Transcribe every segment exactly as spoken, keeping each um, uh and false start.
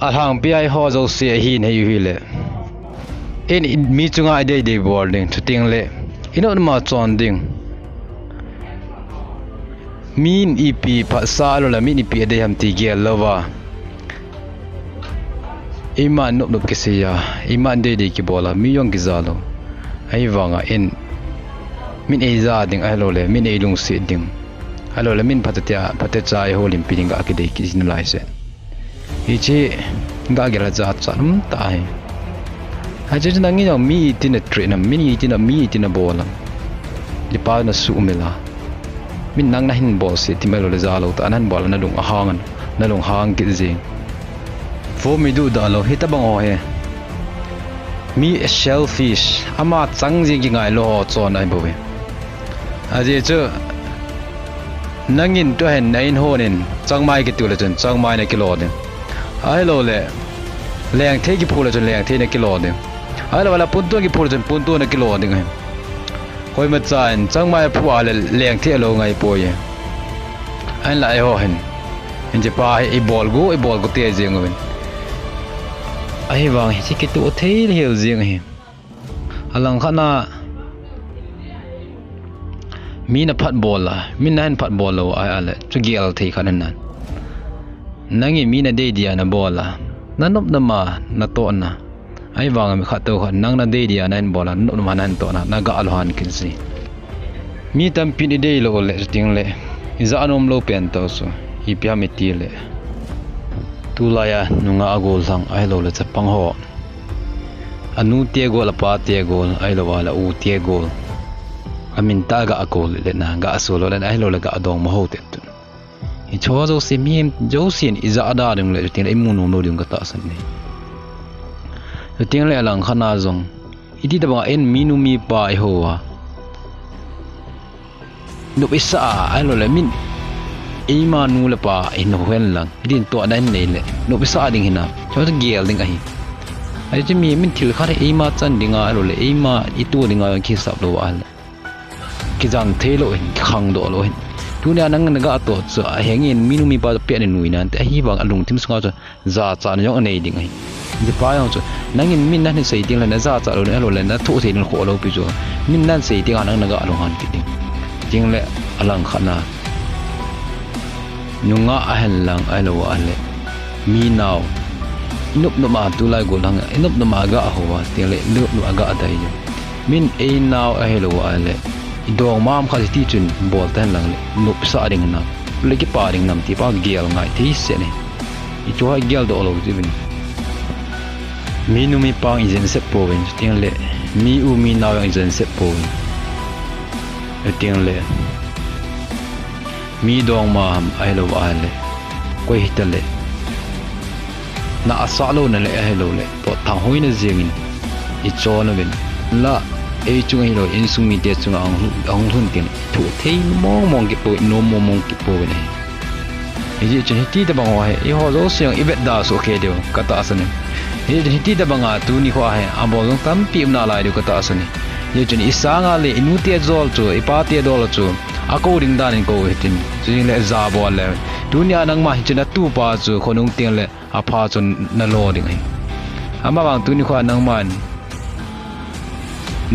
Alhangpi a eiho jouse ahin hei u hile, in, in mi chunga idei dei bol ding, chuteng le inop nop a chon ding. Min ipi phatsah lou le, min ipi adei ham ti gel louva, eiman nop nop kisei a, eiman dei dei kibol a, mi jong kija lou. Ahivanga in, min eija ding, ahilou le min eilungset ding, ahilou le min phatecha, phatecha eiholimpi ding ga kidei kit nalai se. Hiche ga gel a jachat um tah ahi. Hiche chu nangin jong mi iti na treat nam, min iti na, mi iti na bol nam. Ipa na sumil a, min nang nahin bolse tim, ahilou le jalou tah nahin bol a, nalung ahang, nalung hang kit jing. Vo mi duhdah lou, hitabang ho hi mi selfish, ama chang jeng kingailou ho chon ahi bouve. Ajeh chu nangin tuhin na in hon in changmai kitu le chun changmai na kilo ding. Ahilou le lengthei kiphu le chun lengthei na kilo ding. Ahilou le puntu kiphu le chun puntu na kilo ding ahi. Koimacha in changmai aphu a le lengthei alou ngai poi e. Ahinla eiho hin, hiche pa hi ibol gu, ibol gu te jeng uvin. Ahivang hiche kitoh thei hel jeng ahi. Alangkhat na, mi na phatbol a, min nahin phatbol lou ahile, chu gel thei khat ahi nan. Nangin mi nadei dia nabol a, nanop nop a natoh na. Ahivanga mi khat toh khat nang nadei dia nahin bol a, nanop nop a nahin toh na, naga lou han kit ji. Mi tampin idei lou le, chuteng le ija nom lou pen toh chu ipi ham iti le, tulai a nungah a gollhang ahilou le chapang ho, anu te gol, apa te gol, ahilou le u te gol, amin tah ga gol le na, ga asuh lou le na, ahilou le ga dongma ho te tu. Hiche ho jouse, mihem jousen ija da ding le, chuteng le imu nom lou ding katahsan e. Chuteng le alangkhat na jong, iti tabang a in minu mipa eiho a, nop isah a, ahilou le min eima nu le pa in hou hen lang, hitin tohna in nei le nop isah ding hinam, chomcha gel ding ahi. Ahi chu mi min thil khat hi eima chan ding a, ahilou le eima itoh ding a kihisap lou ahile, kijang thei lou hin, kikhangdoh lou hin. Tunia nang naga toh chu ahengin minu mipa chu pet ni nui nante, ahivang alungthim sunga chu jachatna jong anei ding ahi. Hiche pa jong chu, nangin min nahin sei teng le najachat lou, ahilou le nathoh thei ding kho lou pi chu, min nahin sei teng a nang naga lou han kit ding. Chuteng le alangkhat na, nungah ahen lang ahilou le mi nao, inop nop a tulai gollhang, inop nop a ga hou a, chuteng le inop nop a ga dai. Min einao ahilou le idongma ham khat hiti chun bol tahen lang le, nop isah ding hinam, le kipa ding hinam ti pa gel ngai thei se ne. Hichu hi geldoh lou jiuvin. Minu mipa jong ijen sep pouvin, chuteng le mi u mi nao jong ijen sep pouvin. Chuteng le mi dongma ham ahilou ahile, koi hita le, na asah louna le ahilou le, toh thanghoina jengin ichon uvin. La, ei chung ahilou, insung mite chunga ahung, ahung lhun teng le, ithoh thei mong mong kit pou, inom mong mong kit pouvin ahi. Hijeh chun hiti tabang ho hi eiho jouse jong ivetda soh kei diu katahsan e. Hijeh chun hiti tabanga tuni kho hi abol jong tampi um nalai diu katahsan e. Hijeh chun isanga le inute jol chu, ipate dol chu akou ding danin kou hitin. Chuteng le jabol le, tunia nangma hiche natupa chu khonung teng le apha chu nalo ding ahi. Amavang tuni kho nangman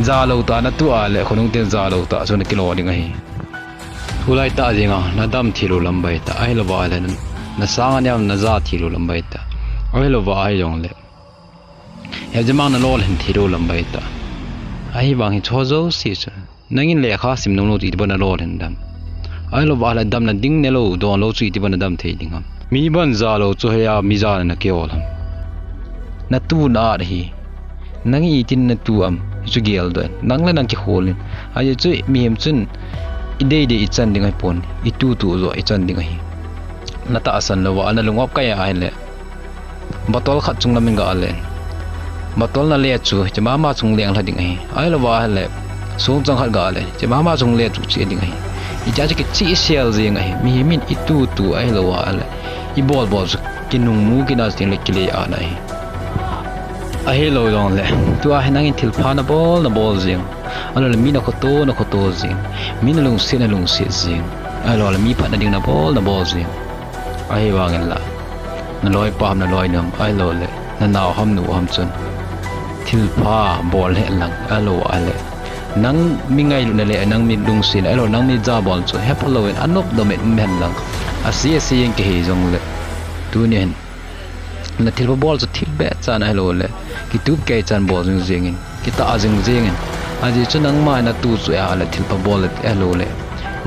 jalou tah natoh a le khonung teng jalou tah chu nakilo ding ahi. Tulai tah jenga nadam thei lou lam baitah, ahilou va le nasanga niam naja thei lou lam baitah, ahilou va ahijongle, hijeh mang nalolhin thei lou lam baitah. Ahivang hiche ho jouse chu nangin lekha sim nom lou chu iti bou nalolhin dam, ahilou va le damna ding nelou donlou chu iti bou nadam thei ding ham? Mi bon jalou chu hiya mi jana nakihol ham? Natu na-at ahi. Nangin itin natu am, hichu geldoh in, nang le nang kikholin. Ajeh chu mihem chun idei dei ichan ding ahipon, itu tu joh ichan ding ahi. Natahsan louva nalung op kai ahile, bottle khat chunglam in ga le, bottle nale chu hiche mama chung lenglha ding ahi. Ahilou va ahile, songchang khat ga le, hiche mama chung le chu cheh ding ahi. Hichea chu kichehsel jeng ahi. Mihem in itu tu ahilou va ahile, ibol bol chu kinungmu kit na chuteng le kile-at na ahi. Ahilou jongle, tua hi nangin thilpha nabol nabol jeng, ahilou le mi nakhoto nakhoto jeng, mi nalungset nalungset jeng, ahilou le mi phatna ding nabol nabol jeng. Ahivangin la, naloipa ham naloinu ham ahilouleh nanao ham nu ham chun thilpha bol hen lang, ahilou ahileh nang mi ngailutna le nang mi lungsetna ahilou nang mi jabol chu hepha louvin anop dom in um hen lang. Ase ase jeng kei hijongleh, tuni hin nathilpha bol chu thil beh chan ahilouleh kitup kei chan bol jing jengin, kitah jing jengin. Ajeh chu nangma natu chu ahileh thilpha bol ahilouleh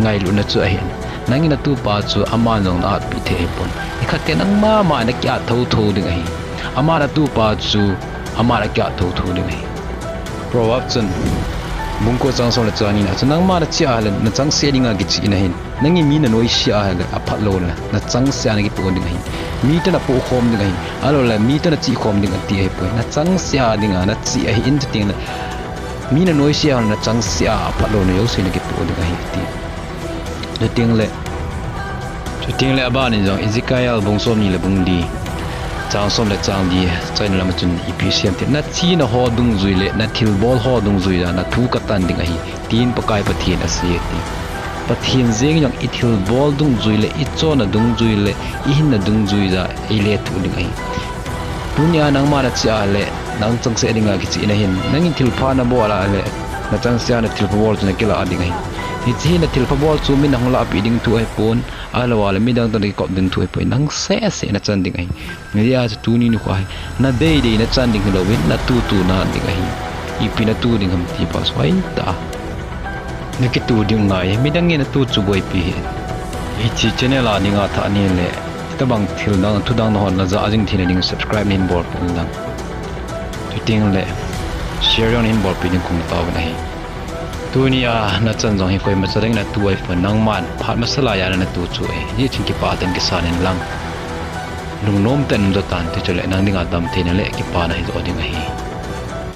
ngailutna chu ahin. Nangin natupa chu aman jong na-atpeh thei ahipon. Nikhat teng nangma ma naki-at thouthou ding ahi. Ama natupa chu ama naki-at thouthou ding ahi. Proverb chun bung ko chang som le chang ni na chun, nangma nachea ahileh nachangseh dinga kicheh in ahin. Nangin mi nanoise ahileh aphatlouna nachangseh a nakipoh ding ahi. Mi toh napoh khom ding ahi, ahilouleh mi toh nacheh khom ding ati ahipoi. Nachangseh a dinga nacheh ahin, chutengleh mi nanoise ahileh nachangseh a aphatlouna jouse nakipoh ding ahi ati. Chutengleh, chutengleh abanin jong Ezekiel bung somni le bung li, chang som le chang li, chang ni lama chun ipi asei em ti, nachena ho dungjui le nathilbol ho dungjuiya nathu katan ding ahi, tin Pakai Pathen asei ati. Pathen jeng jong ithilbol dungjui le ichonna dungjui le ihinna dungjuiya eilethuh ding ahi. Tunia nangma nachea ahileh nachangseh dinga kicheh in ahin. Nangin thilpha nabol ahileh nachangseh a nathilpha bol chu nakilah ding ahi. Hiche hi nathilpha bol chu min ahung lahpeh ding thu ahipon, ahilou ahileh midang toh nakikop ding thu ahipoi. Nang sehseh nachan ding ahi. Hijeh a chu tuni nikho hi nadeidei nachan ding hilouvin natutu nachan ding ahi. Ipi natu ding ham ti pa chu hoitah a nakitu ding ngai. Midang in natu chu boipi hih in. Hiche channel a dinga thah nile, hitobang thil dang, thu dang nahon najah jing theina ding subscribe nahin bolpeh in lang, chutengleh share jong nahin bolpeh ding kahung taovin ahi. Tunia nachan jong hi koimacha dangin natu ahipon, nangman phat masa laiya nanatu chu ahi. Hijeh chun kipah tah in kisan in lang, lungnom tah in umjo tan, tichuleh nang dinga damtheina le kipana hijo ding ahi.